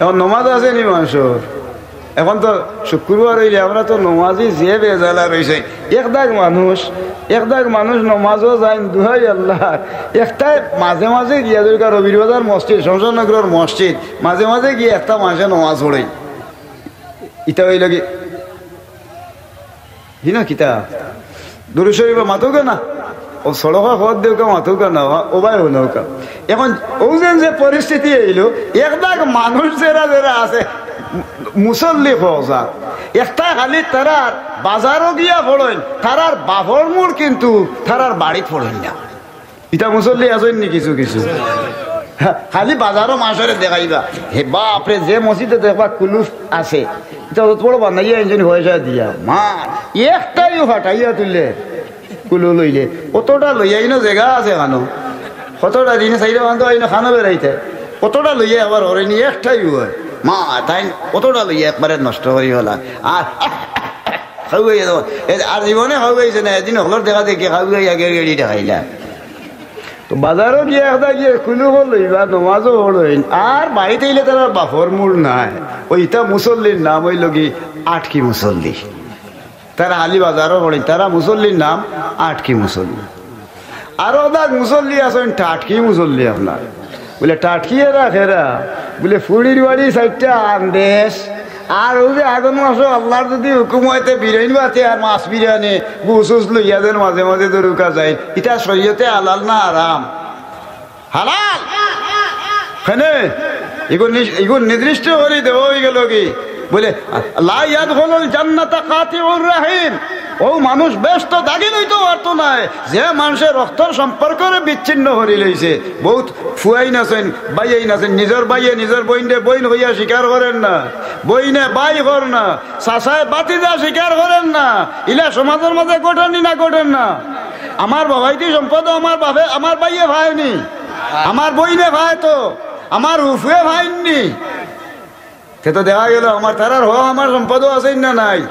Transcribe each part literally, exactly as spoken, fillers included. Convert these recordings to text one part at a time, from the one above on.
এখন নমাজ আছে নি মানষর? এখন তো শুক্রবার অইলে আমরা তো নমাজি যে বেজালা রইছে। এক দাগ মানুষ, এক দাগ মানুষ নমাজও যাইন, দুহাই আল্লাহ। একটায় মাঝে মাঝে গিয়া দরকার রবির বাজার মসজিদ, শমশেরনগরর মসজিদ, মাঝে মাঝে গিয়া একটা মানষে নমাজ পড়ে। ইটা অইল কি? হিনো কিতা? দুরুদ শরীফ মাতউক্কা না? অউ সড়কো পথ দেউক্কা মাতউক্কা না? অউ ভাই হুনউক্কা। এখন অউ যেন যে পরিস্থিতি অইল, এক দাগ মানুষ যেরা যেরা আছে, মুসল্লি কওয়া যার, একটায় খালি তারার বাজারো গিয়া পড়ইন, তারার বাফর মুড় কিন্তু তারার বাড়িত পড়ইন না। ইতা মুসল্লি আছইন নি কিছু কিছু? খালি বাজারো মানষরে দেখাইবা, হে বাপ রে, যে মসজিদো দেখবা কুলুফ আছে, ইতা অত বড় বানাইয়া আনছইন পয়সা দিয়া। মা, একটাইও ফাটাইয়া তুলে কুলু লইলে, অতটা লইয়া ইনো জাগা আছে কানো? কতটা দিনে চাইরা বান্ধব আইনো কানো বেড়াইতে, অতটা লইয়া আবার হরেনি একটাই হয়। মা, তাইন অতটা লইয়া একবারে নষ্ট করি ফেলা। আর খাওয়াইয়া দেওয়া। এ, আর জীবনে খাওয়াইছে না, এদিন হকলর দেখা দেখি খাওয়াইয়া গেড়ি গেড়ি দেখাইলা। তো বাজারো গিয়া একটা গিয়া কুলুফও লইবা, নমাজও পড়ইন, আর বাড়িত আইলে তারার বাফর মুড় নাই। অউ ইতা মুসল্লির নাম অইল কি? আটকি মুসল্লি। তারা খালি বাজারো পড়ইন, তারা মুসল্লির নাম আটকি মুসল্লি। আরো দাগ মুসল্লি আছইন, টাটকি মুসল্লি আপনার। বুলে, "টাটকি এরা কেরা?" বুলে, "ফুড়ির বাড়ি চাইরটা আন্দেশ।" আর অউ যে আগন মাসো আল্লার যুদি হুকুম অয় তে বিরিয়ানি বাতে আর মাছ বিরিয়ানি, গুস উস লইয়া যেন মাঝে মাঝে দরুকা যাইন। ইতা শরীয়তে হালাল না হারাম? হালাল। কেনে? ইগু নি-, ইগু নির্দিষ্ট করি দেওয়া অইগেল কি? বুলে, "লা ইয়াদখুলুল জান্নাতা কাতিউর রাহিম।" অউ মানুষ বেহেস্তো দাখিল অইতো পারতো নায়, যে মানষে রক্তর সম্পর্করে বিচ্ছিন্ন করি লইছে। বউত ফুয়াইন আছইন, ভাইয়াইন আছইন, নিজর ভাইয়ে নিজর বইনরে বইন কইয়া স্বীকার করের না, বইনে ভাই কর না, চাচায় ভাতিজা স্বীকার করের না। ইলা সমাজর মাঝে ঘটের নি না ঘটের না? আমার বাবাইতি সম্পদও আমার বাফে, আমার ভাইয়ে পায় নি, আমার বইনে পায় তো, আমার ফুয়ে পাইন নি। তে তো দেখা গেল আমার তারার হক আমার সম্পদও আছে না নাই?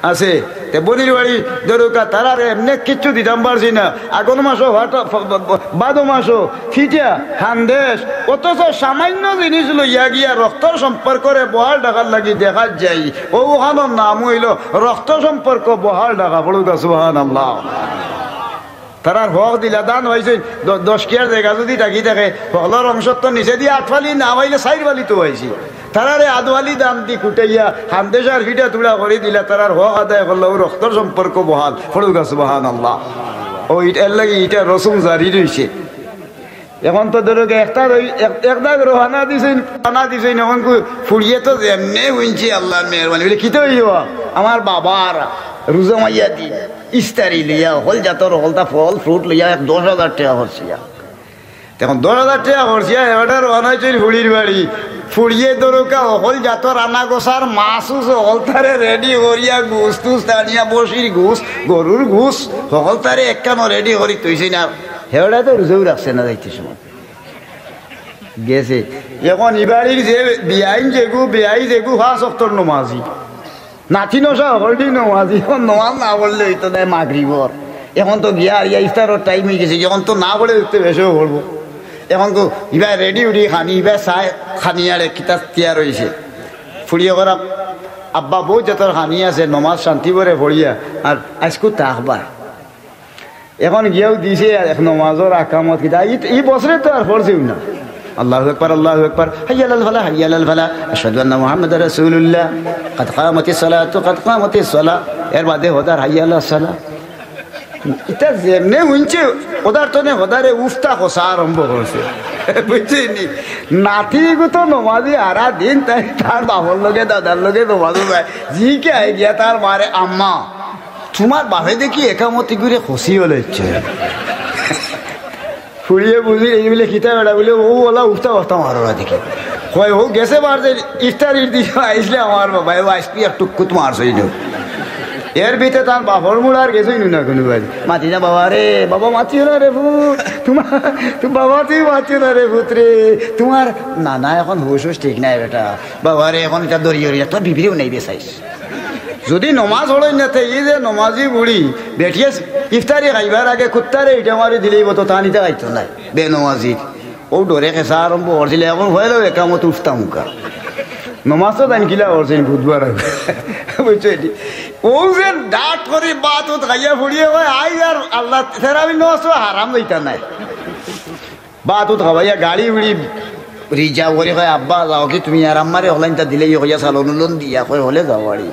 আছে। তে বইনর বাড়ি দরুকা, তারারে এমনে কিচ্ছু দিতাম পারছি না। আগন মাসো, ফাটা-, ফ-, ব-, ব-, বাদো মাসো, ফিটা, হান্দেশ, অথচ সামান্য জিনিস লইয়া গিয়া রক্তর সম্পর্করে বহাল রাখার লাগি দেখা যাই। অউ অখানর নাম অইল রক্ত সম্পর্ক বহাল রাখা। পড়ুক্কা সুবহানাল্লাহ। তারার হক দিলা, দান অইছে, দ-, দশ কিয়ার জাগা যুদি থাকি থাকে, হকলর অংশর তো নিচেদি আট ফালি, না অইলে চাইর ফালি তো অইছে। তারারে আধ ফালি দান দি কুটাইয়া, হান্দেশার ফিটা তুড়া করি দিলা, তারার হক আদায় করলা, অউ রক্তর সম্পর্ক বহাল। পড়ুক্কা সুবহানাল্লাহ। অউ ইট-, এর লাগি ইটা রসুম জারি রইছে। এখন তো ধরো কি একটা রই-, এক-, এক দাগ রওয়ানা দিছইন, রওয়ানা দিছইন, এখন কু-, ফুড়িয়ে তো যেমনে হুনছে আল্লার মেহেরবানি, বুলে, "কিতা অইল?" "আমার বাবার রোজা মাইয়া দিন।" ইফতারি লইয়া, হকল জাতর হকলতা ফল fruit লইয়া এক দশ হাজার টেকা খরচিয়া। তখন দশ হাজার টেকা খরচিয়া, এবার রওয়ানা অইছইন ফুড়ির বাড়ি। ফুড়িয়ে দরুকা হকল জাতর আনা গোছার মাছ উছ হকলতারে ready করিয়া, গুস টুস আনিয়া, বসির গুস, গরুর গুস, হকলতারে একখানো ready করি থইছইন। আর হেওড়া তো রোজাও রাখছে না যাইতে সময়। গেছে। এখন ই বাড়ির যে বিয়াইন যেগু, বিয়াই যেগু, পাঁচ ওয়াক্তর নমাজি। নাতি নশা হকলটি নমাজি, এখন নমাজ না পড়লে অইতো নায় মাগরিবর। এখন তো গিয়া আর ইয়া ইফতারর time অইগেছে, এখন তো না পড়ে উঠতে বেশও পড়বো। এখন তো ইবায় ready উডি খানি, ইবায় চায় খানি আরে কিতা তৈয়ার অইছে। ফুড়িয়ে কইরা, "আব্বা, বউত জাতর খানি আছে, নমাজ শান্তি করে পড়িয়া, আর আইজকু থাকবা।" এখন গিয়াও দিছে এক নমাজর আকামত কিতা, ই, ই বছরে তো আর পড়ছেও না। আল্লাহু আকবার, আল্লাহু আকবার, হাইয়া আলাল ফালাহ, হাইয়া আলাল ফালাহ, আশহাদু আন্না মুহাম্মাদার রাসূলুল্লাহ, কাদ কামাতিস সালাতু, কাদ কামাতিস সালাহ। এর বাদে হদার হাইয়া আলাস সালাহ। ইতা যেমনে হুনছে, হদার তনে হদারে উফতা খসা আরম্ভ করছে। বুঝছইন নি? নাতিগু তো নমাজি, হারা দিন তাই তার বাবার লগে, দাদার লগে নমাজো যায়। জি কে আই গিয়া তার মারে, "আম্মা, তুমার বাফে দেখি একামতি করে খুশি অইলে ইচ্ছে।" ফুড়িয়ে বুঝি, এই বুলে, "কিতা বেটা?" বুলে, "অউ অলা উফতা উফতা মারো না দেখি।" কয়, "অউ গেছে বার যে ইফতারির দিন আইসলে আমার বাবা, এ আইসপি এক টুকুত মারছইন।" এর ভিতরে তার বাফর মুড় আর গেছইন না কুনু বাড়ি। মাতি না বাবা রে, বাবা মাতিও না রে পুত, তুমার, তুই বাবা তুই মাতিও না রে পুত রে, তুমার নানা এখন হুশ হুশ ঠিক নাই বেটা। বাবা রে, এখন ইটা দড়ি হরিয়া তোর বিবিরেও নাই বেসাইস। যুদি নমাজ পড়ইন না তে, ই যে নমাজি বুড়ি, বেটিয়ে ইফতারি খাইবার আগে কুত্তারে ইটা মারি দিলেই বতো, তা নিতে খাইতো নায়, বেনমাজি। অউ ডরে খেসা আরম্ভ করছিল, এখন অইলো একামত উফতা মুখা। নমাজ তো তাইন কিলা করছইন বুধবার আগে। বুঝছো এটি? ও যে ডাট করি বাত উত খাইয়া ফুড়িয়ে কয়, "আই আর আল্লাহ, তেরাবি নমাজ তো হারাম যাইতা নাই।" বাত উত খাওয়াইয়া গাড়ি উড়ি রিজার্ভ করি কয়, "আব্বা, যাও কি তুমি আর আম্মারে হলাইনটা দিলে ইয়ে কইয়া সালন উলন দিয়া কয় হলে যাও বাড়ি।"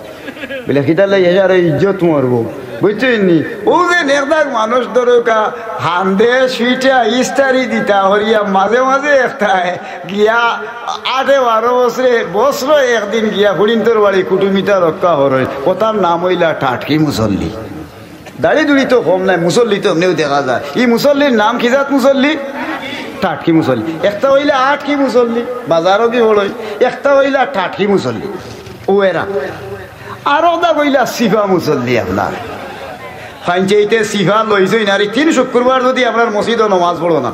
বলে, "কিতা লাই এসে আরো ইজ্জত মরবো।" বুঝছইন নি? ও যে নেকদাক মানুষ দরকা, হান্দে সুইটা ইস্তারি দিতা হরিয়া মাঝে মাঝে একটায় গিয়া আটে বারো বছরে, বছরে একদিন গিয়া ফুড়িন্তর বাড়ি কুটুমিতা রক্ষা হরইন। ওটার নাম অইলা টাটকি মুসল্লি। দাড়ি দুড়ি তো কম নাই, মুসল্লি তো এমনেও দেখা যায়। ই মুসল্লির নাম কি জাত মুসল্লি? টাটকি মুসল্লি। একটা অইলা আটকি মুসল্লি, বাজারও কি বড়ই, একটা অইলা টাটকি মুসল্লি। ও এরা। আর ওটা কইলা সিফা মুসল্লি আপনার। ফাইনচাইতে সিফা লইছইন, আর এই তিন শুক্রবার যদি আপনার মসজিদও নমাজ পড়ো না,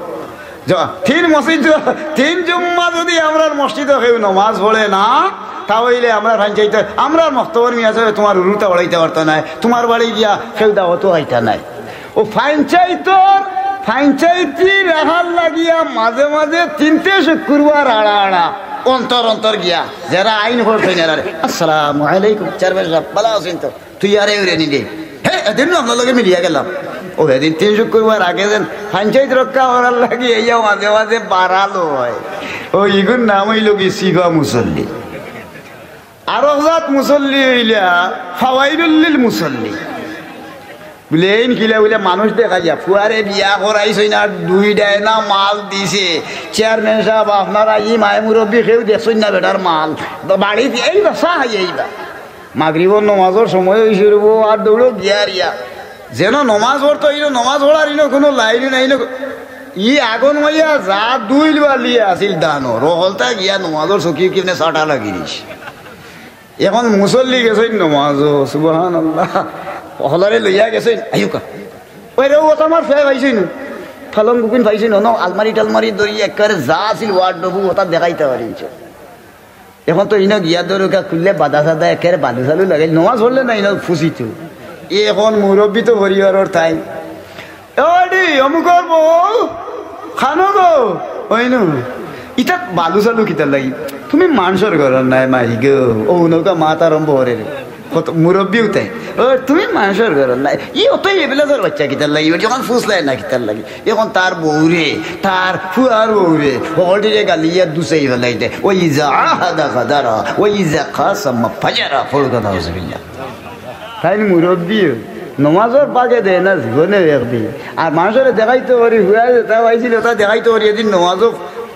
য-, তিন মসজিদ, তিন জুম্মা যদি আমরার মসজিদো কেউ নমাজ পড়ে না, তা অইলে আমরা ফাইনচাইতে, আমরার মক্তবর মিয়া সাবে তোমার উরুতা বাড়াইতা পারতা নায়, তোমার বাড়ি গিয়া কেউ দাওয়াতও খাইতা নায়। ও ফাইনচাইতর, ফাইনচাইতি রাখার লাগিয়া মাঝে মাঝে তিনটে শুক্রবার আড়া আড়া অন্তর অন্তর গিয়া যারা আইন করছইন এরারে, "আসসালামু আলাইকুম, চেয়ারম্যান সাব, ভালা আছইন তো?" তুই আরে উড়ে নিলে, "হে, এদিন নু আপনার লগে মিলিয়া গেলাম।" ও, এদিন তিন শুক্রবার আগে যেন ফাইনচাইত রক্ষা করার লাগি এইয়া মাঝে মাঝে বাড়ালো হয়। ও, ইগুর নাম অইলো কি সিফা মুসল্লি। আর জাত মুসল্লি অইলা ফাওয়াইলুল্লিল মুসল্লি। বলে, "এইন কিলা?" বলে, "মানুষ দেখাইয়া, ফুয়ারে বিয়া করাইছইন আর দুই ডায়না মাল দিছে। চেয়ারম্যান সাব, আপনারা ই মায় মুরব্বি কেউ দেখছইন না বেটার মাল। বাড়িত এইবা, চা খাইয়া এইবা।" মাগরিবর নমাজর সময় অইছে রে বউ, আর দৌড়ো গিয়া রিয়া। যেন নমাজ পড়তো, ইনো নমাজ পড়ার ইনো কুনু লাইন নাই, ইনো ই আগন মাইয়া যা দুইল বালি আছিল দানো, রহলতা গিয়া নমাজর চকি কিনে সাটা লাগি দিস। এখন মুসল্লি গেছইন নমাজো, সুবহানাল্লাহ। হলারে লইয়া গেছইন, আইউকা। ওই রে, ও তো আমার ফে পাইছইন, ফালং বুকিন পাইছইন, অনো আলমারি টালমারি ধরি একেবারে যা আছিল ওয়ার্ডরোব, ওটা দেখাইতা পারিছ। এখন তো ইনো গিয়া ধরুকা খুললে বাদা সাদা একেবারে বালু চালু লাগাইল, নমাজ পড়লে না ইনো ফুসিত। এখন মুরব্বি তো পরিবারর তাই। "ওডি, অমুকর বউ, খানো গো, ওইনু। ইতা বালু চালু কিতার লাগি? তুমি মানষর ঘরর নায় মাই গো।" ও নৌকা মাত আরম্ভ করে রে। কত মুরব্বিও তাই। "ও, তুমি মানষর ঘরর নায়।" ই অতই এবিলাসর বাচ্চা কিতার লাগি? এবার যখন ফুসলায় না কিতার লাগি? এখন তার বউরে, তার ফুয়ার বউরে, হকলটিরে গালিয়া দুসাই ফেলাইতে। "ওয়া ইজা আহাদা গাদারা, ওয়া ইজা খাসামা ফাজারা।" পড়ুকা, নাউজুবিল্লাহ। তাইন মুরব্বিও, নমাজর বাগে দেয় না জীবনে একদিন। আর মানষরে দেখাইতো পারি, ফুয়ায় যেটা পাইছিল, ওটা দেখাইতো পারি, এদিন নমাজও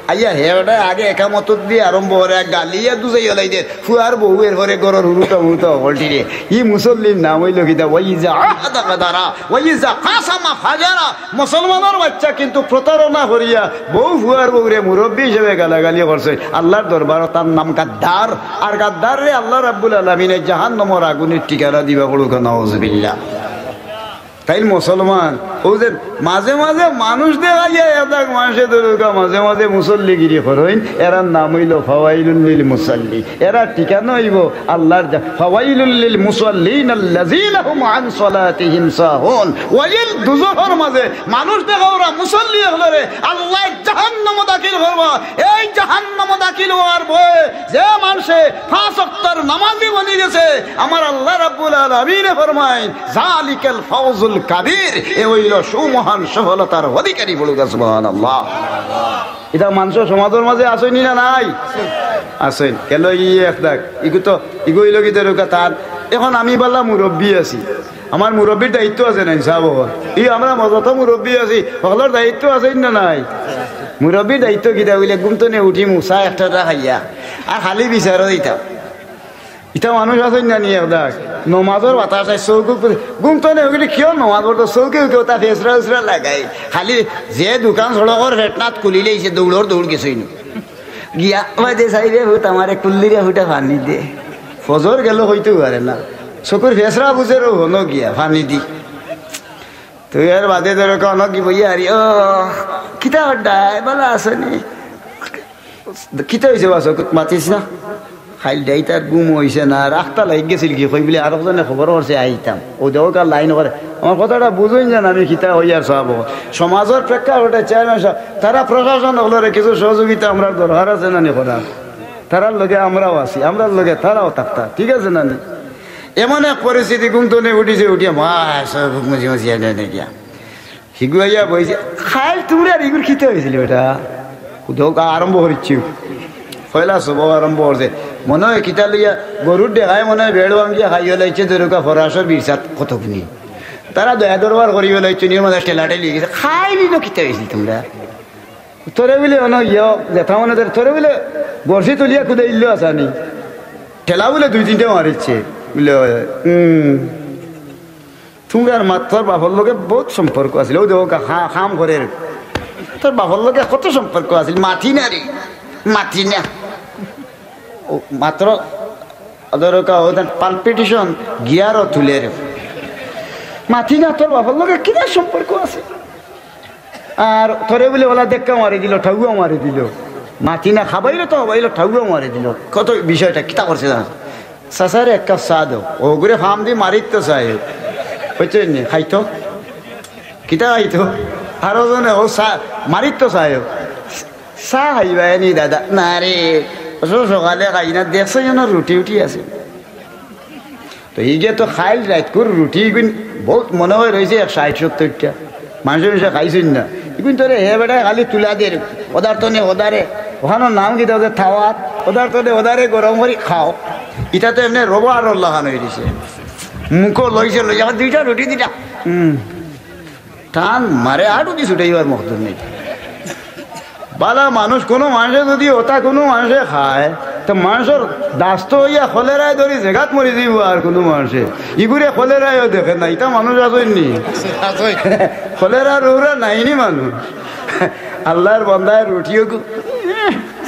আইয়া হে ওটা আগে একামত দি আরম্ভ করে, গালিয়া দুসাই ফেলাইতে। ফুয়ার বউ, এরপরে ঘরর হুরুতা মুরুতা হকলটিরে। ই মুসল্লির নাম অইলো কিতা? ওয়া ইজা আহাদা গাদারা, ওয়া ইজা খাসামা ফাজারা। মুসলমানর বাচ্চা কিন্তু প্রতারণা করিয়া বউ ফুয়ার বউরে মুরব্বি হিসাবে গালাগালি করছে। আল্লাহর দরবারো তার নাম গাদ্দার। আর গাদ্দাররে আল্লাহ রাব্বুল আলামিনে জাহান্নামর আগুনের ঠিকানা দিবা, পড়ুকা, নাউজুবিল্লাহ। তাইন মুসলমান, ও যে মাঝে মাঝে মানুষ দেখাইয়া এদাক মানষে ধরুকা, মাঝে মাঝে মুসল্লিগিরি করইন, এরার নাম অইলো ফাওয়াইলুল লিল মুসল্লি। এরার ঠিকানা অইবো আল্লাহর জা-, ফাওয়াইলুল লিল মুসল্লিন আল্লাযীনা হুম আন সালাতিহিম সাহুন। ওয়াইল দুজখর মাঝে মানুষ দেখাওরা মুসল্লি অকলরে আল্লায় জাহান্নামো দাখিল করবা। এই জাহান্নামো দাখিল অওয়ার ভয়ে যে মানষে পাঁচ ওয়াক্তর নামাজি বনি গেছে, আমার আল্লাহ রাব্বুল আলামিনে ফরমাইন, "যালিকাল ফাউজুল কাবীর", এ অইলো সুমহান সফলতার অধিকারী, পড়ুকা, সুবহানাল্লাহ। ইতা মানষর সমাজর মাঝে আছইন নি না নাই? আছইন। কেন ই এক দাগ, ইগু তো, ইগু অইলো কি দরকার তার? এখন আমি বালা মুরব্বি আছি, আমার মুরব্বির দায়িত্ব আছে না, ইনসাফ অকল। ই আমরা মজা তো মুরব্বি আছি, হকলর দায়িত্ব আছে না নাই? মুরব্বির দায়িত্ব কিতা অইলে ঘুম তনে উঠি মুসা একটা খাইয়া, আর খালি বিচারও দিতাম। ইতা মানুষ আছইন না নি একদাক? নমাজর বাতাস আয়, চউখ ঘুম তনে উঠি কিয় নমাজ পড়তো? চউখে উঠে ওটা ফেসরা উসরা লাগাই। খালি যে দোকান সড়কর ফেটনাত খুলিলে ইসে দৌড়র দৌড় গেছইন। গিয়া, "ওই দে সাইবে ফুট আমারে কুল্লিরে ফুটা পানি দে।" ফজর গেল কইতে পারে না। চকুর ফেসরা বুঝেরও হনো গিয়া, পানি দি। তুই এর বাদে ধরো কোনো কি বইয়া হারি, "ও, কিতা হড্ডায়, বালা আছইন নি?" "কিতা অইছে বা চকুত মাতিস না?" খাইল দেই তার ঘুম অইছে না, রাখতা লাগি গেছিল কি কই বলে আরক জনে খবর করছে আইতাম। ও দেখো কার লাইন করে। আমার কথাটা বুঝইন যেন আমি কিতা অইয়ার সাব। সমাজর প্রেক্ষাপটে চেয়ারম্যান সাব, তারা প্রশাসন অকলরে কিছু সহযোগিতা আমরার দরকার আছে না নি করার? তারার লগে আমরাও আছি, আমরার লগে তারাও থাকতা, ঠিক আছে না নি? এমন এক পরিস্থিতি, ঘুম তনে উঠিছে, উঠিয়া মায় সব মুছি মুছি এনে এনে গিয়া হিগুয়াইয়া বইছে, "খাইল তুমরার ইগুর কিতা অইছিল বেটা?" উদক আরম্ভ করিচ্ছি, পয়লা সব আরম্ভ করছে। মনে হয় কিতা লইয়া গরুর ডেগায় মনে হয় বেড় ভাঙ্গিয়া খাইয়া লাইছে, দরকা ফরাসর বিরসাত কতগুনি। তারা দয়া দরবার করিয়া লাইছে, নিয়ে মানে ঠেলাঠেলি গেছে, "খাইলি তো কিতা অইছিল তুমরা?" তোরে বুলে অন ইয়, যেটা মনে তোর, তোরে বুলে বর্ষি তুলিয়া কুদে ইল্লো আসানি। ঠেলা বুলে দুই তিনটা মারিচ্ছে। বুলে, "হুম, তুমরার মা-, তোর বাপর লগে বহুত সম্পর্ক আছিল।" ও দেখো, কা-, কাম করে। "তোর বাপর লগে কত সম্পর্ক আছিল, মাতি না রে, মাতি না।" ও মাত্র ধরো কা, ও তার palpitation, গিয়ারও তুলে রে। "মাতি না, তোর বাপর লগে কিতা সম্পর্ক আছে?" আর তোরে বুলে ওলা দেখা মারি দিল, ঠাউয়া মারি দিল। মাতি না, খাবাইল তো খাবাইল, ঠাউয়া মারি দিল। কত বিষয়টা কিতা করছে জানো? "চাচারে এক কাপ চা দেও।" ও করে ফাম দি মারিত তো চায়। বুঝছেন নি? খাইতো? কিতা খাইতো? আরো জনে ও চা মারিত তো চায়। "চা খাইবা এনি দাদা?" "না রে, অত সকালে খাই না, দেখছো যেন রুটি উটি আছে।" তো ইগে তো খাইল রাইতকুর রুটি, ইগুন বহুত মনে হয় রইছে এক ষাইট সত্তইরটা। মানষে মানষে খাইছইন না। ইগুন তোরে হে বেটায় খালি তুলা দের, পদার্থ নে হদারে, ওখানোর নাম কিতা ওদের থাওয়াত, পদার্থ নে হদারে গরম করি খাও। ইটা তো এমনে রোবো আর রল্লাখান হয়ে দিছে। মুখো লইছে, লইছে, আবার দুইটা রুটি দিটা। হুম। টান মারে, আটু দি ছুটাইবার মকদুর নেই। বালা মানুষ, কোনো মানষে যদি ওটা কোনো মানষে খায়, তো মানষর দাস্ত হইয়া কলেরায় ধরি জেগাত মরি যাইব। আর কোনো মানষে ইগুরে কলেরায়ও দেখে না, ইটা মানুষ আছইন নি? আছইন। কলেরা রৌরা নাইনি মানুষ। আল্লাহর বান্দায় রুটিও গু-,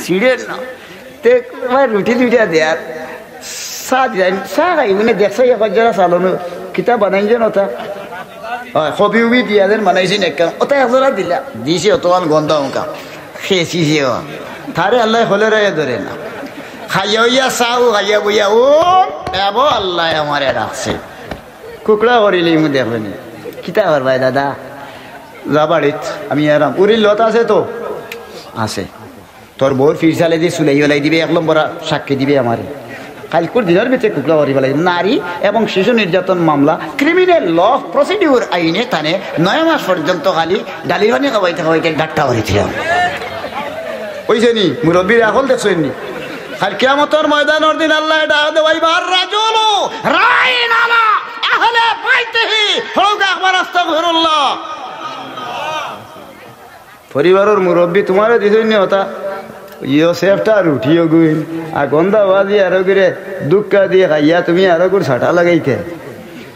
ছিঁড়ের না। তে ভাই রুটি দুইটা দেয়ার, চা দিলাই, চা খাই, মানে দেখছো এক জোড়া চালনো, কিতা বানাইছেন ওটা? হয়, কবি উবি দিয়া যেন বানাইছেন একটা, ওটা এক জোড়া দিলা, দিছে অতখান গন্ধ অঙ্কা, খেয়েছি যে ও। তারে আল্লাহ হলে রে ধরে না। খাইয়া হইয়া চাও, খাইয়া বইয়া, ও, এব আল্লাহ আমারে রাখছে। কুকড়া করিলি মু দেখবেনি। কিতা করবায় দাদা? যা বাড়িত, আমি এরাম। উরির লত আছে তো? আছে। তোর বউর ফিরসালে দি চুলাই ওলাই দিবে, এক নম্বর সাক্ষী দিবে আমারে। কাইলকুর দিনর ভিতরে কুকড়া করি ফেলাই। নারী এবং শিশু নির্যাতন মামলা, ক্রিমিনাল ল অফ প্রসিডিউর আইনে তানে নয় মাস পর্যন্ত খালি ডালি পানি খাওয়াইতে খাওয়াইতে ডাট্টা করি দিলাম। ওই যে নি, মুরব্বীর আখল দেখছইন নি? কাইল কিয়ামতর ময়দানর দিন আল্লাহ ডাক দেওয়াইবা, "আর রাজুলু রাইন আলা আহলে বাইতিহি।" হোক একবার আস্তাগফিরুল্লাহ। পরিবারর মুরব্বী তুমারে দিছইন নি ওটা? ইয়ো সেফটা রুটিও গুইন। আর গন্ধা বাজি আরো করে দুক্কা দিয়ে খাইয়া তুমি আরো করে ছাটা লাগাইতে।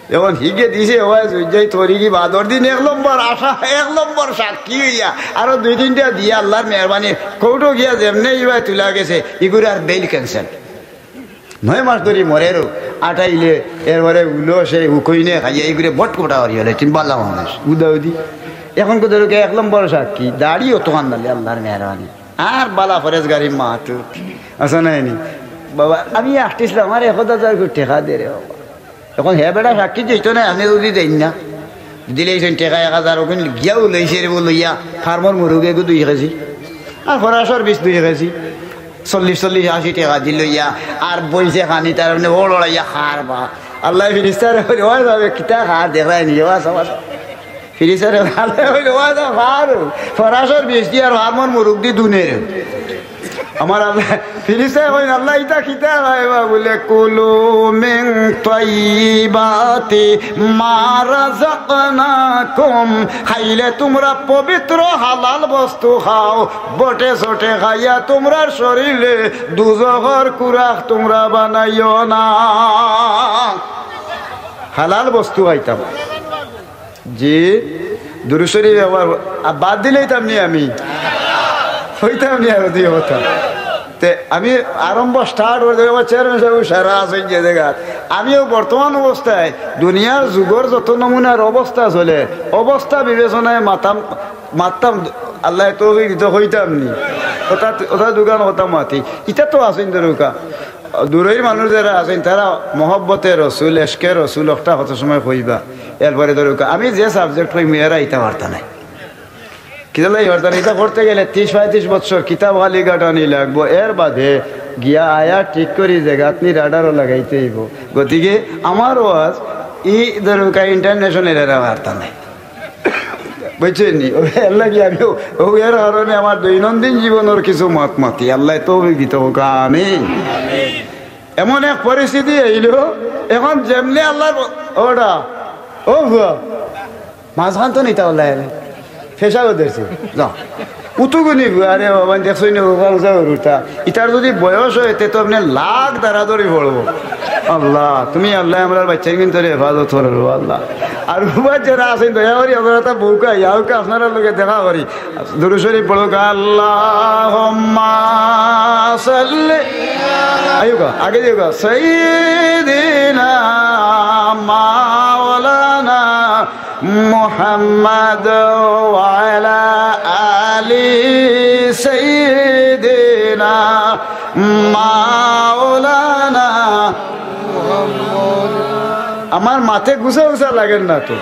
এখন হিগে দিছে, ওয়াই জুজাই তরি কি বাদর দিন এক নম্বর আশা, এক নম্বর সাক্ষী হইয়া। আরো দুই তিনটা দিয়া আল্লাহর মেহরবানি কোর্টো গিয়া যেমনে ইবায় তুলা গেছে, ইগুরে আর বেইল ক্যান্সেল। নয় মাস ধরি মরেরও আটাইলে, এরপরে উলো সে হুকইনে খাইয়া ইগুরে বট কোটা হরি হলে, তুমি বালা মানুষ, উদাউদি। এখন কোথাও এক নম্বর সাক্ষী, দাড়ি অতখান নালে আল্লাহর মেহরবানি। আর বালা ফরেজ গাড়ি মাতু, আচ্ছা নাই নি? বাবা, আমি আর্টিস্ট, আমার এক হাজার করে টেকা দে রে বাবা। এখন হে বেটা সাক্ষী দিত না, আপনি যদি দেন না। দিলে এই টেকা এক হাজার, ওখানে গিয়াও লইছে রে, লইয়া ফার্মর মুরুগে গু দুই কেজি। আর ফরাসর বিষ দুই কেজি। চল্লিশ, চল্লিশ, আশি টেকা দি লইয়া, আর বইছে খানি তার মানে ওড় ওড়াইয়া খার বা। আল্লাহ ফিরিস্তারে কইল, "ওই যাবে, কিতা খার দেখায় নি, ওয়া সমাজ।" ফিরিস্তারে আল্লাহ কইল, "ওয়া যা খার, ফরাসর বিষ দি আর ফার্মর মুরুগ দি দুনের।" আমার আল্লাহ, ফিরিস্তায় কইন, "আল্লাহ, ইতা কিতা খাইবা?" বলে, "কুলু মিন তাইয়িবাতি মা রাযাকনাকুম।" খাইলে তুমরা পবিত্র হালাল বস্তু খাও, বটে চটে খাইয়া তুমরার শরীরে দুজখর কুরাক তুমরা বানাইও না। হালাল বস্তু খাইতাম। জি, দুরুদ শরীফ একবার, আ, বাদ দিলে হইতাম নি আমি? হইতাম নি আর দুই কথা। তে আমি আরম্ভ start করে দেবো, আমার চেয়ারম্যান সাহেব সারা আছে যে জায়গা। আমিও বর্তমান অবস্থায় দুনিয়ার যুগর যত নমুনার অবস্থা চলে, অবস্থা বিবেচনায় মাতাম, মাততাম, আল্লাহ তৌফিক দিত হইতাম নি। ওটা, ওটা দোকান হতাম মাতি। ইটা তো আছেন দরকার। দূরের মানুষ যারা আছেন, তারা মহব্বতে রসুল, এশকে রসুল, একটা কত সময় কইবা। এরপরে ধরো, আমি যে subject কইমু, এরা ইতা পারতা নাই। কিতা লাগি পারতা নাই? ইতা করতে গেলে ত্রিশ পঁয়ত্রিশ বছর কিতাব খালি গাটানি লাগবো। এর বাদে গিয়া আয়া ঠিক করি জাগাত নি রাডারও লাগাইতে অইবো। গতিকে আমার ওয়াজ ই দরকার ইন্টারন্যাশনাল এরা বার্তা নাই, বুঝছইন নি? ও আল্লাহ কি আমি ও, ও এর কারণে আমার দৈনন্দিন জীবনের কিছু মত মাতি আল্লাহ তৌফিক দিতে হোক, আমিন। এমন এক পরিস্থিতি আইলো, এখন যেমনে আল্লাহর ওটা, ও হুয়া, মাঝখান তো নিতা আল্লাহ এনে, ফেশাও ধরছে, যা। উতুগুনি হুয়া, আরে বাবা, দেখছইন নি, ওখান উঠা উঠা। ইতার যদি বয়স হয়, তে তো আপনি লাখ দাঁড়াদৌড়ি পড়বো। আল্লাহ, তুমি আল্লাহ আমরার বাচ্চাইন কিন্তু হেফাজত করো, আল্লাহ। আর উবা যারা আছেন, দয়া করি আপনারা তা বউকা, ইয়াউকা আপনারা লগে দেখা করি। দুরূদ শরীফ পড়ুকা, আল্লাহুম্মা সাল্লি, আইউকা, আগে যাউকা, সাইয়্যিদিনা মাওলানা মুহাম্মদ ওয়া আলা আলি সাইয়্যিদিনা মাওলানা। আমার মাতে গুছা গুছা লাগের না তো,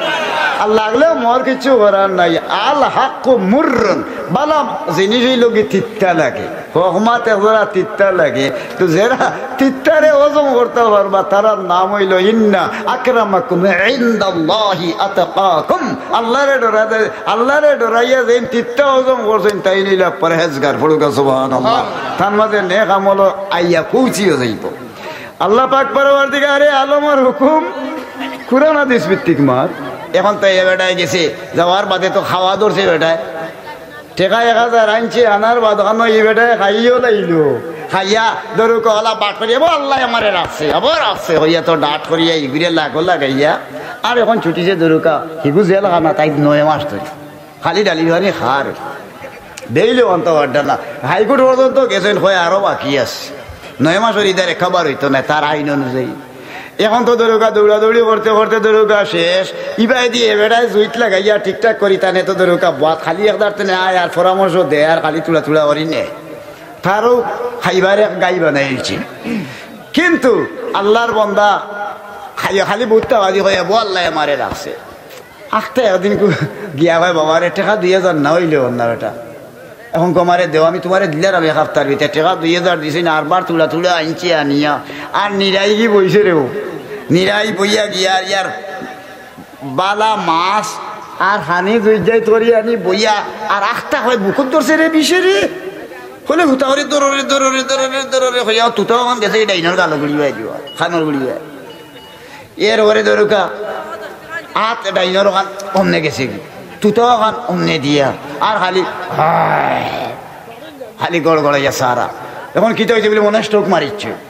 আর লাগলেও মোর কিচ্ছু করার নাই। আল হাক্কু মুররুন, বালা জিনিস অইলো কি তিত্তা লাগে, হক মাত একজরা তিত্তা লাগে। তো যেরা তিত্তারে হজম করতা পারবা, তারার নাম অইলো ইন্না আকরামাকুম ইনদাল্লাহি আতকাকুম। আল্লাহরে ডরাইয়া, আল্লাহরে ডরাইয়া যেইন তিত্তা হজম করছইন, তাইন অইলা পরহেজগার। পড়ুকা সুবহানাল্লাহ। তার মাঝে নেক আমলও আইয়া পৌঁছিও যাইবো। আল্লাহ পাক পরওয়ারদিগারে আলমর হুকুম, কুরআন হাদিস ভিত্তিক মাত। এখন তো এ বেটায় গেছে, যাওয়ার বাদে তো খাওয়া ধরছে বেটায়। টেকা এক হাজার আনছে, আনার বাদ খানো ই বেটায় খাইও লাইলো। খাইয়া দরুকা অলা বাট করিয়া, "ও আল্লাহ আমারে রাখছে, আবার রাখছে," কইয়া তো ডাট করিয়া ইগুরে লাগো লাগাইয়া। আর এখন ছুটিছে দরুকা, হিগু জেলখানা, তাই নয় মাস ধরি। খালি ডালি ভানি খার। বেইলে অন্ত পারডা না। হাইকোর্ট পর্যন্ত গেছইন, কয় আরো বাকি আছে। নয় মাসর ইদার একবার অইতো না, তার আইন অনুযায়ী। এখন তো দরুকা দৌড়াদৌড়ি করতে করতে দরুকা শেষ। ইবায় দিয়ে বেটায় জুইত লাগাইয়া ঠিকঠাক করি তানে তো দরুকা বাত খালি একদার তেনে আয় আর পরামর্শ দে আর খালি তুলা তুলা করি নে। তারও খাইবার এক গাই বানাইছি। কিন্তু আল্লাহর বন্দা খাইয়া খালি বুঝতে পারি হয়, "ও আল্লাহ আমারে রাখছে।" আখতে একদিন কু-, গিয়া কয়, "বাবা রে, টেকা দুই হাজার না অইলে অর না বেটা।" এখন কমারে দেও, আমি তুমারে দিলার আমি এক হাপ্তার ভিতরে। টেকা দুই হাজার দিছি না, আরবার তুলা তুলা আনছি আনিয়া। আর নিরাই কি বইছে রে ও। নিরাই বইয়া গিয়া আর ইয়ার বালা মাছ আর হানি দুই যাই তরি আনি বইয়া আর আখতা কয়, "বুকুত ধরছে রে বিষে রে।" কইলে হুতা করি, "ধরো রে, ধরো রে, ধরো রে, ধরো রে," কইয়া তুতাও অখান গেছে, এই ডাইনর গালো গুড়ি বাই দিবা, খানোর গুড়ি বাই। এর পরে দরুকা আত ডাইনর অখান অমনে গেছে গি, তুতাও অখান অমনে দিয়া, আর খালি, হায়, খালি গড়গড়াইয়া সারা। এখন কিতা অইছে বলে মনে হয় স্ট্রোক মারিচ্ছে।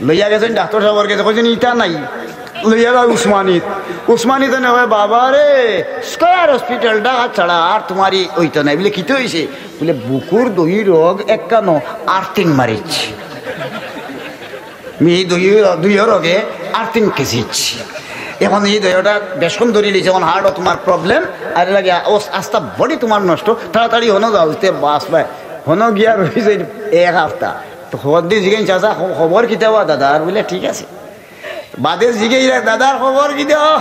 লইয়া গেছইন ডাক্তার সাবর গেছে, কইছইন, "ইটা নাই।" লইয়া যায় উসমানীত। উসমানীত এনে কয়, "বাবা রে, স্কয়ার হসপিটাল ঢাকা ছাড়া আর তুমার ই অইতো নাই।" বলে, "কিতা অইছে?" বলে, "বুকুর দুই রগ একখানো আর্থিং মারিচ্ছে।" মি দুই, দুই রগে আর্থিং কেসিছ। এখন ই দুইটা বেশকম ধরি লিছে, এখন হার্টও তুমার প্রবলেম, আর লাগে ও আস্তা বডি তুমার নষ্ট, তাড়াতাড়ি হনো যাও, তে বাস ভাই, হনো গিয়া রইছে এক হাপ্তা। তো খবর দি জিগাইন, "চাচা, খ-, খবর কিতা বা দাদা?" আর বলে, "ঠিক আছে।" বাদে জিগাইরা, "দাদার খবর কিতা?"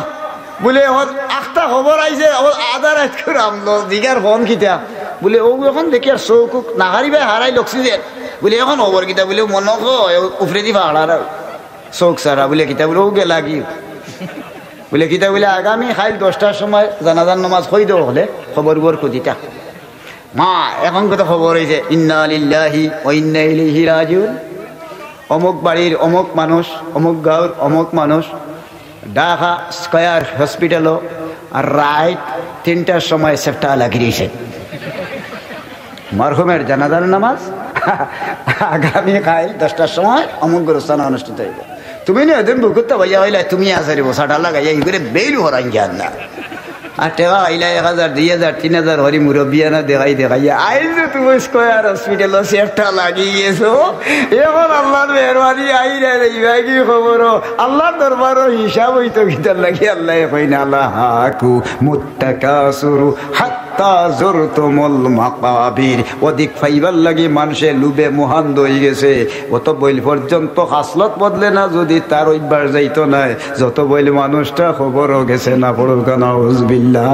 বলে, "এখন আখতা খবর আইছে, এখন আধা রাইত করে আমলো, জিগার ফোন কিতা?" বলে, "ও এখন দেখি আর চোখ উখ না হারিবায়, হারাইল অক্সিজেন।" বলে, "এখন খবর কিতা?" বলে, "মনে হয় উপরেদি ফাড়ার আর চোখ সারা।" বলে, "কিতা?" বলে, "ও গেলা গি।" বলে, "কিতা?" বলে, "আগামী কাইল দশটার সময় জানাজার নামাজ কই দেও হলে খবর উবর কুদিতা।" মা, এখন কত খবর অইছে, ইন্না লিল্লাহি ওয়া ইন্না ইলাইহি রাজিউন। অমুক বাড়ির অমুক মানুষ, অমুক গাঁওর অমুক মানুষ, ঢাকা স্কয়ার হসপিটালো রাইত তিনটার সময় সেপ্টা লাগি রইছে। মরহুমের জানাজার নামাজ আগামী কাইল দশটার সময় অমুক গোরস্থানে অনুষ্ঠিত অইবো। তুমি নি ওদিন বুকুত্তা বইয়া অইলা, তুমি আছারি বসাটা লাগাইয়া, ই করে বেইল হরান জান না। আর টেকা আইলা এক হাজার, দুই হাজার, তিন হাজার হরি মুরব্বিয়ানা দেখাই দেখাইয়া, আইজ যে তুমি স্কয়ার হসপিটালো সেপ্টা লাগি গেছো, এখন আল্লাহর মেহরবানি আই রে, রে, ইবাই কি খবর? আল্লাহর দরবারও হিসাব অইতো কিতার লাগি, আল্লাহ কই না, "আলহাকুমুত তাকাসুরু হাত্তা" হাত্তা জুরতুমুল মাকাবির। অধিক পাইবার লাগি মানষে লোভে মোহান্ধ অইগেছে। অত বইল পর্যন্ত খাসলত বদলে না যুদি তার অভ্যাস যাইতো নায়, যত বইল মানুষটা কবরো গেছে না। পড়ুক্কা নাউজুবিল্লাহ।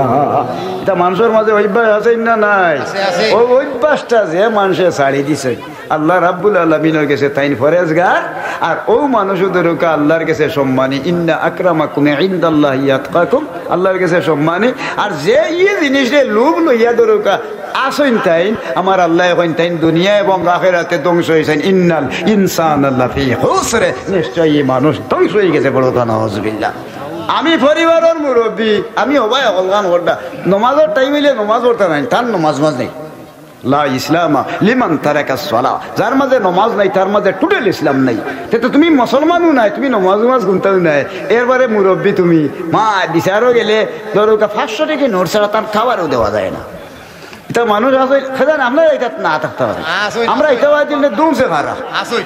ইতা মানষর মাঝে অভ্যাস আছে না নাই? আছে, আছে। অউ অভ্যাসটা যে মানষে ছাড়ি দিছে, আল্লাহ রাব্বুল আলামিনর গেছে তাইন পরেজগার। আর অউ মানুষও ধরুক্কা আল্লাহর গেছে সম্মানী। ইন্না আকরামাকুম ইনদাল্লাহি আতকাকুম, আল্লাহর গেছে সম্মানী। আর যে ই জিনিসরে লোভ লইয়া ধরুক্কা আছইন তাইন, আমার আল্লায় কইন তাইন দুনিয়া এবং আখেরাতে ধ্বংস অইছইন। ইন্নাল ইনসানা লাফি খুসরে, নিশ্চয় ই মানুষ ধ্বংস অইগেছে। পড়ুক্কা নাউজুবিল্লাহ। আমি পরিবারর মুরব্বি, আমি হবায় হকলখান করতা। নমাজর টাইম অইলে নমাজ পড়তা নায়, তার নমাজ মাজ নাই। লা ইসলামা লিমান তারাকাস সালাহ। যার মাঝে নমাজ নাই, তার মাঝে total ইসলাম নাই। তে তো তুমি মুসলমানও নায়, তুমি নমাজ নমাজ গুনতাও নায়, এরবারে মুরব্বি তুমি। মা বিচারও গেলে ধরুক্কা পাঁচশো টেকা নোট ছাড়া তান খাবারও দেওয়া যায় না। ইতা মানুষ আছে, খেদান আমরা ইতা না থাকতে পারি। আছে। আমরা ইতা বাদ দিলে দুমছে খারা। আছে।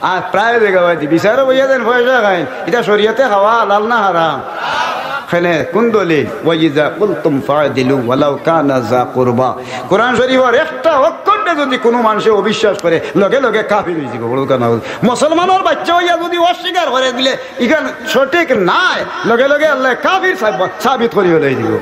আর প্রায় জাগা বাদ দি বিচারও বইয়া দেন পয়সা খাইন। ইতা শরীয়তে খাওয়া হালাল না হারাম? কেনে, কোন দলিল? "ওয়াইজা কুলতুম ফাদিলু ওয়ালাউ কানা যা কুরবা।" কোরআন শরীফর একটা অক্ষররে যুদি কুনু মানষে অবিশ্বাস করে, লগে লগে কাফির অইযিবো। পড়ুক্কা নাউজু-, মুসলমানর বাইচ্চা অইয়া যুদি অস্বীকার করে দিলে, ইখান সঠিক নায়, লগে লগে আল্লায় কাফির সাব-, সাবিত করি ফালাই দিবো।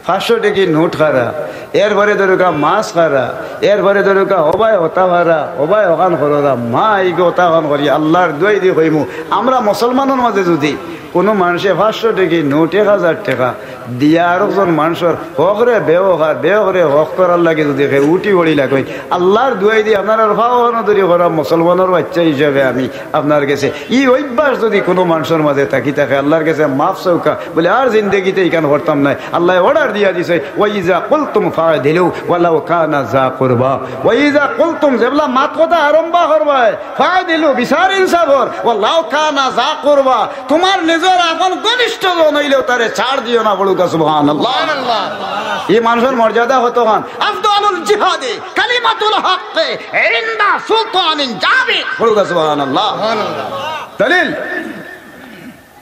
পাঁচশো টেকা নোট খারা, এরবারে ধরুক্কা মাছ খারা, এরবারে ধরুক্কা হবায় হতা খারা, হবায় হকলখান কররা, মা ইগু হতা হকলখান করি, আল্লাহর দুয়াই দি কইমু, আমরা মুসলমানর মাঝে যুদি কুনু মানষে পাঁচশো টেকা নোট, এক হাজার টেকা দিয়া আরকজন মানষর হকরে বেহক আর বেহকরে হক করার লাগি যুদি কেউ উঠি পড়ি লাগইন, আল্লাহর দুয়াই দি আপনারার পাও ধরি কইরা মুসলমানর বাইচ্চা হিসাবে আমি আপনার গেছে ই অভ্যাস যুদি কুনু মানষর মাঝে থাকি থাকে, আল্লাহর গেছে মাফ চাউক্কা, বলে, "আর জিন্দেগিতে ইখান করতাম নায়।" আল্লায় order দিয়া দিছে, "ওয়াইজা কুলতুম ফাদিলু ওয়ালাউ কানা যা কুরবা।" ওয়াইজা কুলতুম, যেবলা মাত কথা আরম্ভ করবায়, ফাদিলু, বিচার ইনসাফর, ওয়ালাউ কানা যা কুরবা, তুমার নিজর আপন ঘনিষ্ঠজন অইলেও তারে ছাড় দিও না। পড়ুক্কা সুবহানাল্লাহ। সুবহানাল্লাহ। ই মানষর মর্যাদা কতখান। আফদালুল জিহাদি কালিমাতুল হক ইনদা সুলতানিন জাবির। পড়ুক্কা সুবহানাল্লাহ। সুবহানাল্লাহ। দলিল,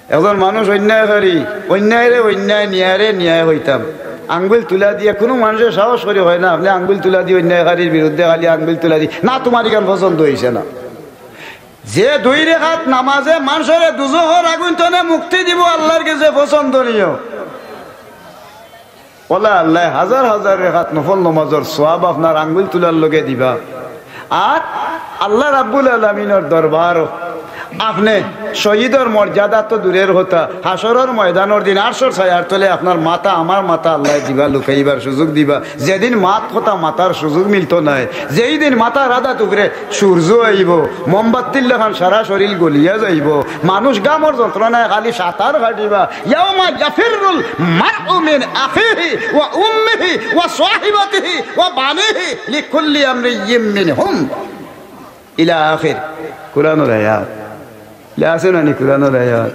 একজন মানুষ অন্যায়কারী, অন্যায়রে অন্যায়, ন্যায়রে ন্যায় কইতাম। আঙ্গুল তুলা দিয়া কুনু মানষে সাহস করি কয় না, আপনে আঙ্গুল তুলা দি অন্যায়কারীর বিরুদ্ধে খালি আঙ্গুল তুলা দি, না, তুমার ইখান পছন্দ অইছে না। যে দুই রেকাত নামাজে মানষরে দুজখর আগুন তনে মুক্তি দিবো, আল্লাহর গেছে পছন্দনীয়। অলা আল্লায় হাজার হাজার রেকাত নফল নমাজর সওয়াব আপনার আঙ্গুল তুলার লগে দিবা। আর আল্লাহ রাব্বুল আলামিনর দরবারো আপনে শহীদর মর্যাদা তো দূরের কথা, হাশরর ময়দানর দিন আরশর ছায়ার তলে আপনার মাথা, আমার মাথা আল্লায় দিবা, লুকাইবার সুযোগ দিবা। যেদিন মাত কথা মাতার সুযোগ মিলতো নায়, যেই দিন মাথার আদাত উপরে সূর্য আইবো, মোমবাতির লাখান সারা শরীর গলিয়া যাইবো, মানুষ ঘামর যন্ত্রণায় খালি সাঁতার কাটিবা। ইয়াউমা ইয়াফিরুল মারউ মিন আখিহি ওয়া উম্মিহি ওয়া সাহিবাতিহি ওয়া বানিহি লিকুল্লি ইমরিইম মিনহুম ইলা আখির। কুরআনর আয়াত। ইলা আছে না নি কুরআনর আয়াত?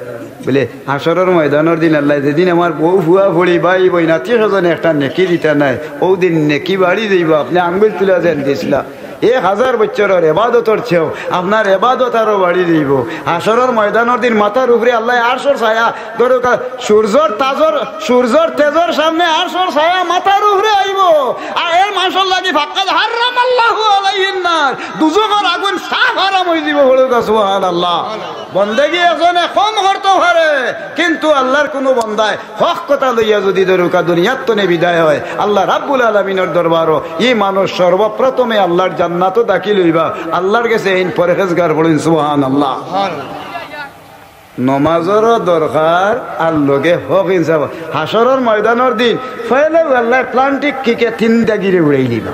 বলে, হাশরর ময়দানর দিন আল্লায় যেদিন আমার বউ, ফুয়া, ফুড়ি, ভাই, বইন, আত্মীয় স্বজন একটা নেকি দিতা নায়, অউ দিন নেকি বাড়ি যাইবো। আপনে আঙ্গুল তুলা যেন দিছলা, এক হাজার বছরর এবাদতর চেয়েও আপনার এবাদত আরো বাড়ি যাইবো। হাশরর ময়দানর দিন মাথার উপরে আল্লায় আরশর ছায়া, ধরো কা-, সূর্যর তাজর, সূর্যর তেজর সামনে আরশর ছায়া মাথার উপরে আইবো। আর এর মানষর লাগি ফাক্কাদ হাররামাল্লাহু আলাইহিন নার, দুজখর আগুন সাফ হারাম অইযিবো। পড়ুক্কা সুবহানাল্লাহ। বন্দেগি একজনে কম করতো পারে, কিন্তু আল্লাহর কুনু বন্দায় হক কথা লইয়া যুদি ধরুক্কা দুনিয়ার তনে বিদায় হয়, আল্লাহ রাব্বুল আলামিনর দরবারো ই মানুষ সর্বপ্রথমে আল্লাহর জান্নাতো দাখিল অইবা। আল্লাহর গেছে এইন পরহেজগার। পড়ইন সুবহানাল্লাহ। নমাজরও দরকার আর লগে হক ইনসাফ। হাশরর ময়দানর দিন পয়লাউ আল্লায় প্লান্টিক কিকে তিন দাগিরে উড়াই নিবা।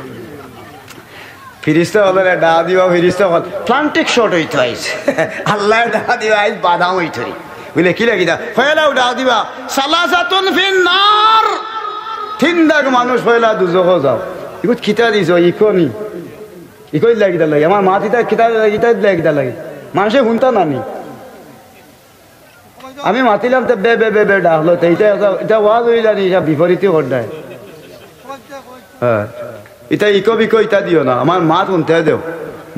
ফিরিস্তা অকলরে ডাক দিবা, ফিরিস্তা অকল, প্লান্টিক শর্ট অইতো আইজ। আল্লায় ডাক দিবা, আইজ বাদাম অইতো রে। বুলে, "কিলা কিতা?" পয়লাউ ডাক দিবা, "সালাসাতুন ফিন নার।" তিন দাগ মানুষ পয়লা দুজখো যাও। ইগুত কিতা দিছো? ইকো নি? ইকো ইলা কিতা লাগে? আমার মাত ইতা কিতা, ইতা ইলা কিতা লাগে? মানষে হুনতা না নি? আমি মাতিলাম, তে বে বে বে বে ডাকলো, তে ইটা, ইটা ওয়াজ অইলা নি, ইটা বিপরীতই করদায়। হ্যাঁ, ইটা ইকো বিকো ইটা দিও না, আমার মাত হুনতে দেও।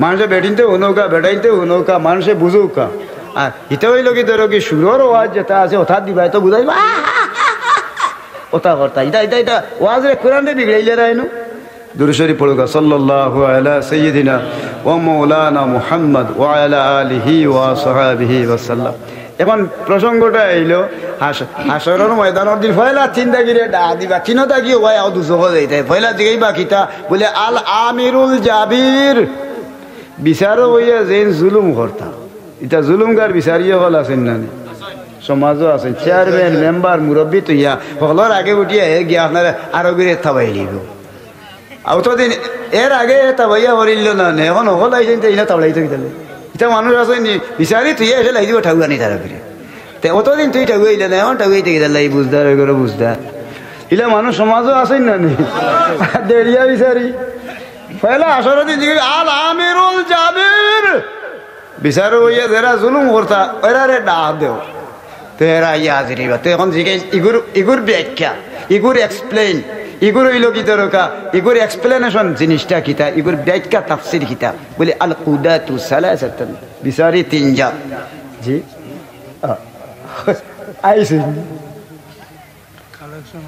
মানষে বেটিনতে হুনউক্কা, বেটাইনতে হুনউক্কা, মানষে বুঝউক্কা। আর ইটা অইলো কি, ধরো কি, সুরর ওয়াজ যেটা আছে, ওটা দিবা, এত বুঝাইবা। ওটা করতা। ইটা, ইটা, ইটা ওয়াজরে কোরআনরে বিগড়াইলে রাইনু। দুরূদ শরীফ পড়ুকা, সাল্লাল্লাহু আলা সাইয়্যিদিনা ওয়া মাওলানা মুহাম্মদ ওয়া আলা আলিহি ওয়া সাহাবিহি ওয়া সাল্লাম। এখন প্রসঙ্গটা আইলো, হাস-, হাশরর ময়দানর দিন পয়লা তিনটা গিরে ডাক দিবা, তিনটা গিয়ে ওয়াই আও দুজখো যাইতে। পয়লা জিগাইবা কিতা? বুলে, "আল আমিরুল জাবির।" বিচারো বইয়া যেইন জুলুম করতা। ইটা জুলুমগার বিচারি অকল আছইন না নি? সমাজো আছইন। চেয়ারম্যান, মেম্বার, মুরব্বি তুইয়া হকলর আগে উঠিয়া হে গিয়া আপনারে আরো গিরে থাবাই লিব। অতদিন এর আগে হে থাবাইয়া করিল না নে, এখন হকল আইছইন তে ইনা থাবড়াইতো কিতালে। ইটা মানুষ আছইন নি, বিচারি তুইয়া এসে লাই দিব ঠাউয়া নি তারা গিরে। তে অতদিন তুই ঠাউয়া ইলে না, এখন ঠাউয়া ইতে কিতালে, এই বুঝদার, ওই করে বুঝদার। ইলা মানুষ সমাজো আছইন না নি? দেড়িয়া বিচারি। পয়লা হাশরর দিন জিগাইবা, "আল আমিরুল জাবির।" বিচারো বইয়া যেরা জুলুম করতা, এরারে ডাক দেও। তে এরা আইয়া হাজির অইবা। তে এখন জিগাই ইগুর, ইগুর ব্যাখ্যা, ইগুর explain, ইগুর অইলো কি দরকার, ইগুর explanation জিনিসটা কিতা, ইগুর ব্যাখ্যা তাফসির কিতা? বুলে, "আল কুদাতু সালাসাতুন।" বিচারি তিন জাত। জি? আ, আইছি।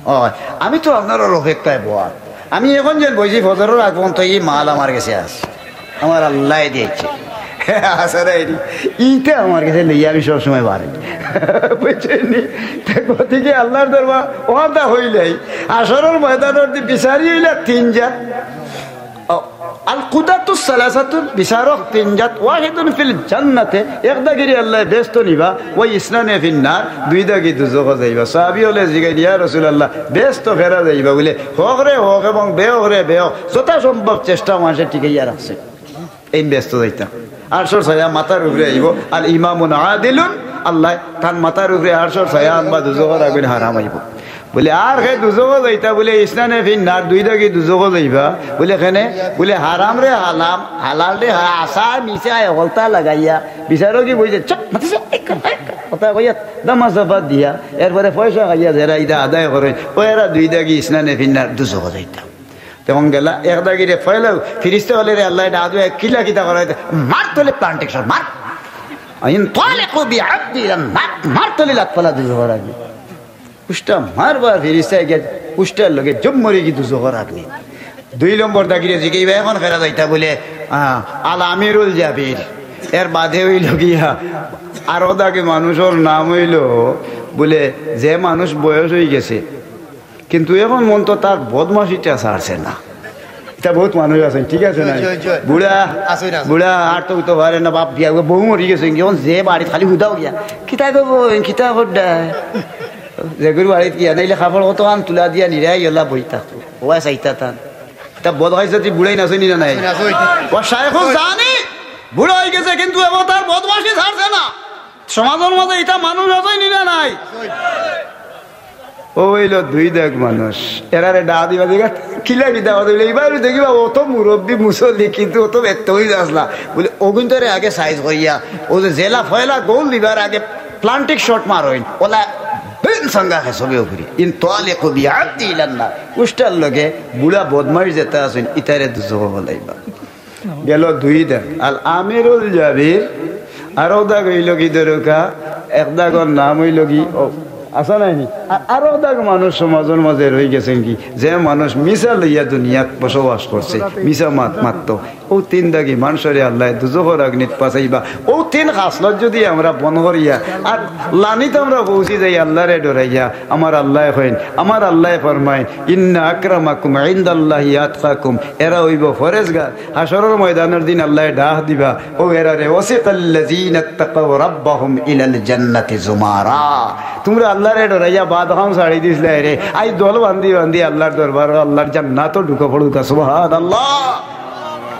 ও, আমি তো আপনারার অপেক্ষায় বওয়া। আমি এখন যেন বইছি ফজরর আগ পর্যন্ত, ই মাল আমার গেছে আছে। আমার আল্লায় দিছে। আছে না এটি? ইটা আমার গেছে লইয়া আমি সবসময় বাড়ি। বুঝছইন নি? তে গতিকে আল্লার দরবার ওয়াদা অইলাই। হাশরর ময়দানর দি বিচারি অইলা তিন জাত। ও, আল কুদাতুস সালাসাতুন, বিচারক তিন জাত, ওয়াহিদুন ফিল জান্নাতে, এক দাগিরে আল্লায় বেহেস্তো নিবা, ওয়া ইসনানে ফিন নার, দুই দাগি দুজখো যাইবা। সাহাবি অকলে জিগাইন, "ইয়া রাসুলাল্লাহ, বেহেস্তো কেরা যাইবা?" বুলে, "হকরে হক এবং বেহকরে বেহক, যথাসম্ভব চেষ্টা মানষে টিকাইয়া রাখছে।" এইন বেহেস্তো যাইতা। আরশর ছায়া মাথার উপরে আইবো, আল ইমামুন আদিলুন, আল্লায় তান মাথার উপরে আরশর ছায়া আনবা, দুজখর আগুন হারাম অইবো। বুলে, আর হে দুজখো যাইতা, বুলে, ইসনানে ফিন নার, দুই দাগি দুজখো যাইবা। বুলে, কেনে? বুলে, হারামরে হালাম, হালালরে হা-, হাছা মিছা হকলতা লাগাইয়া, বিচারো কি বইছে, "চুপ, মাতিছে, এই কর, এই কর", কথা কইয়া, দামা চাপা দিয়া, এরপরে পয়সা খাইয়া যেরা ইটা আদায় করে, ও এরা দুই দাগি ইসনানে ফিন নার, দুজখো যাইতা। তখন গেলা, এক দাগিরে পয়লা, ফিরিস্তা অকলরে আল্লায় ডাক দিবা, কিলা কিতা করা হইতে, "মার তলে plantation, মার।" ইনতালিকু বিআবদি ইলান নার, মার তলে লাত ফালা দুজখর আগুন। উষ্টা মারবা ফিরিস্তায় গিয়া, উষ্টার লগে জুম মরি গি দুজখর আগুন। দুই নম্বর দাগিরে জিগাইবা, "এখন কেরা যাইতা?" বুলে, আহ, "আল আমিরুল জাবির।" এর বাদে অইলো গিয়া আরো দাগি মানুষর নাম অইলো, বুলে, যে মানুষ বয়স অইগেছে, কিন্তু এখন মন তো তার বদমাশিটা ছাড়ছে না। ইটা বহুত মানুষ আছইন, ঠিক আছে না? জি, জি, জি। বুড়া, আছইন, আছইন। বুড়া আর তো উঠতে পারে না, বাপ বিয়া, বউ মরি গেছে, এখন যে বাড়িত খালি হুদাও গিয়া, "কিতা গো বইন, কিতা করডায়?" যেগুর বাড়িত গিয়া, নাইলে কাপড় কতখান তুলা দিয়া নিরাই গেলা বই থাকতো। ওয়া চাইতা তান। ইটা বদমাইশ জাতি বুড়াইন আছইন নি না নাই? আছইন, আছইন। ওয়া শাইখুন জানি, বুড়া অইগেছে, কিন্তু এখন তার বদমাশি ছাড়ছে না। সমাজর মাঝে ইটা মানুষ আছইন নি না নাই? ও অইলো দুই দাগ মানুষ। এরারে ডাক দিবা, জিগা, "কিলা কিতা কথা?" বুলে, "ইবার দেখিবা, অত মুরব্বি মুসল্লি, কিন্তু অত ব্যর্থ অই যাসলা।" বুলে, "অগুইনতরে আগে সাইজ করিয়া, ও যে জেলা ফয়লা গোল দিবার আগে প্লান্টিক শট মারইন, ওলা বেন সাঙ্গা হে সবে ওপরে। ইনতালিকু বিআবদি ইলান নার।" উষ্টার লগে বুড়া বদমাইশ যেতা আছইন, ইতারে দুজখো ফালাইবা।" গেল দুই দাগ। আল আমিরুল জাবির, আরো দাগ অইলো গি দরকার, এক দাগর নাম অইলো গি, ও, আছা নায় নি? আর আরো দাগ মানুষ সমাজর মাঝে রইগেছইন গি, যে মানুষ মিছা লইয়া দুনিয়াত বসবাস করছে, মিছা মাত মাততো। অউ তিন দাগি মানষরে আল্লায় দুজখর আগ্নিত ফাসাইবা। অউ তিন খাসলত যুদি আমরা বন্ধ করিয়া আর লানিত আমরা পৌঁছি যাই আল্লারে ডরাইয়া, আমার আল্লায় কইন, আমার আল্লায় ফরমাইন, "ইন্না আকরামাকুম ইনদাল্লাহি আতকাকুম।" এরা অইবো পরেজগার। হাশরর ময়দানর দিন আল্লায় ডাক দিবা, ও এরারে, "ওয়াসিকাল্লাযীনা ইত্তাকাউ রাব্বাহুম ইলাল জান্নাতি যুমারা।" তুমরা আল্লারে ডরাইয়া বাদ খান ছাড়ি দিছলায় রে, আইজ দল বান্ধি বান্ধি আল্লার দরবার, আল্লার জান্নাতো ঢুকা পড়ুকা। সুবহানাল্লাহ।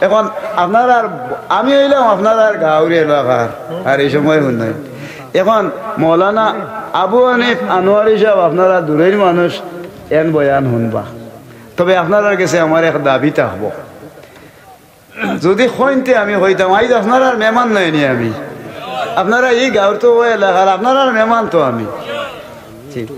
এখন আপনারার, আমি অইলাম আপনারার গাঁওর এলাকার, আর এই সময় হুনইন। এখন মৌলানা আবু হানিফ আনোয়ারি সাব, আপনারা দূরের মানুষ, এন বয়ান হুনবা। তবে আপনারার গেছে আমার এক দাবি থাকবো, যুদি কইন তে আমি কইতাম, আইজ আপনারার মেহমান নায় নি আমি, আপনারা এই গাঁওর তো, অউ এলাকার, আপনারার মেহমান তো আমি। ঠিক।